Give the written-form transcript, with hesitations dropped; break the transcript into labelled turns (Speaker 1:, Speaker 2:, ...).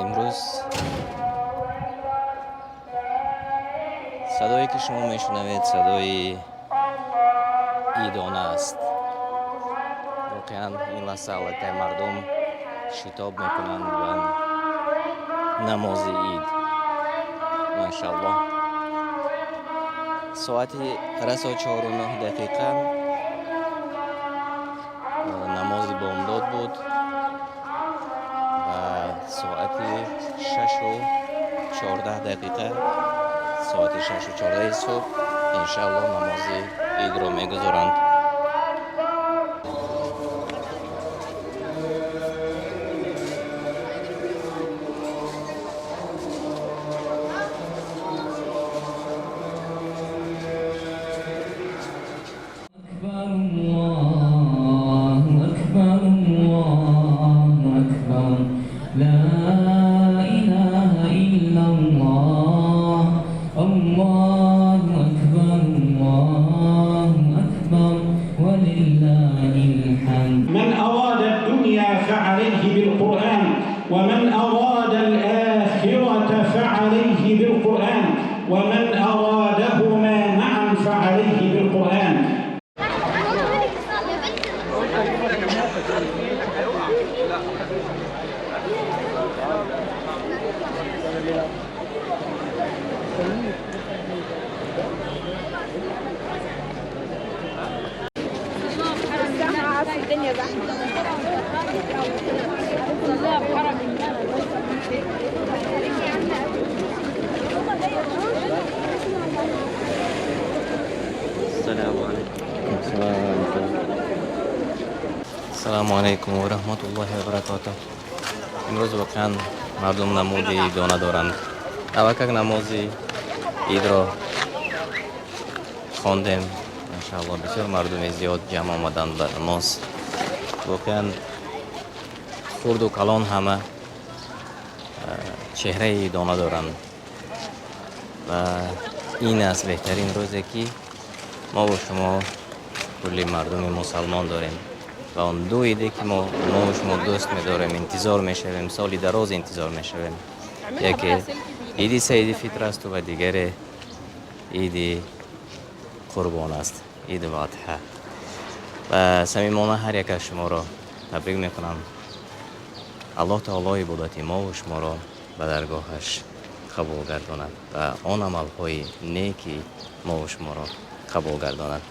Speaker 1: Имрӯз садое ки шумо мешунавед, садои идона аст. Воқеан, ин лаҳза аллакай мардум шитоб мекунанд ба намози ид. Машааллоҳ, соати расо 4:09 намози бомдод буд ва соати 6:14, соати 6:14 субҳ, иншааллоҳ, намози идро мегузоранд.
Speaker 2: أكبر، الله أكبر، الله أكبر، لا إله إلا الله، الله أكبر، الله أكبر، ولله الحمد.
Speaker 3: من أراد الدنيا فعليه بالقرآن، ومن أراد الآخرة فعليه بالقرآن، ومن أرادهما معا فعليه بالقرآن.
Speaker 4: الدنيا زحمة.
Speaker 1: Ассалому алайкум. Ассалому алайкум ва раҳматуллоҳи ва баракотуҳ. Имрӯз воқеан мардум намуди идона доранд. Аввалак намози идро хондем. Машааллоҳ, бисёр мардуми зиёд ҷамъ омаданд ба намоз. Воқеан, хурду калон ҳама чеҳраи идона доранд ва ин аст беҳтарин рӯзе, ки мо бо шумо, кулли мардуми мусалмон дорем ва он ду иде, ки мо шумо дӯст медорем, интизор мешавем, соли дароз интизор мешавем. Яке иди саиди фитр асту ва дигаре иди қурбон аст, иди адҳа. Ва самимона ҳар як аз шуморо табрик мекунам. Аллоҳ таоло ибодати мову шуморо ба даргоҳаш қабул гардонад ва он амалҳои неки мову шуморо қабул гардонад.